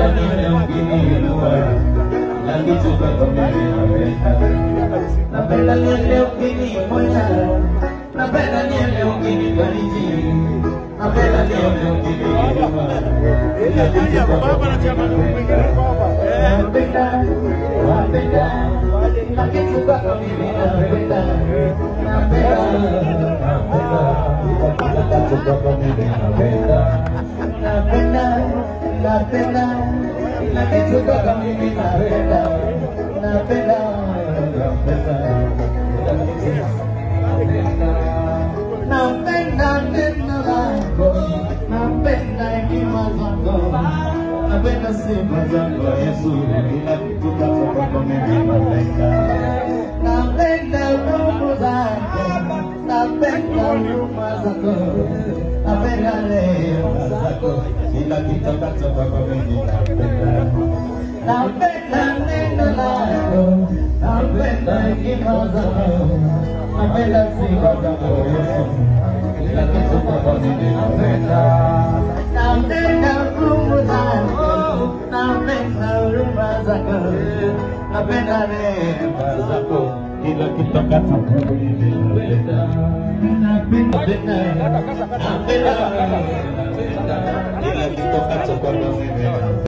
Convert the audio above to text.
Napenda nione ukiniinua, kila kitu kwako mimi napenda. Napenda nione ukiniponya, napenda nione ukinifariji, napenda nione ukiniinua, kila kitu kwako mimi napenda. Napenda, kila kitu kwako mimi napenda. Napenda, kila kitu kwako mimi napenda. Napenda, napenda, kila kitu kwako mimi napenda. Napenda, napenda, napenda neno lako, napenda hekima zako, napenda sifa zako Yesu, kila kitu kwako mimi napenda. Napenda nguvu zako, napenda huruma zako, napenda rehema zako, kila kitu kwako mimi napenda. Napenda neno lako, napenda hekima zako, napenda sifa zako Yesu, kila kitu kwako mimi napenda. Napenda nguvu zako, napenda huruma zako, napenda rehema zako, kila kitu kwako mimi napenda. Napenda, napenda, napenda, kila kitu kwako mimi napenda.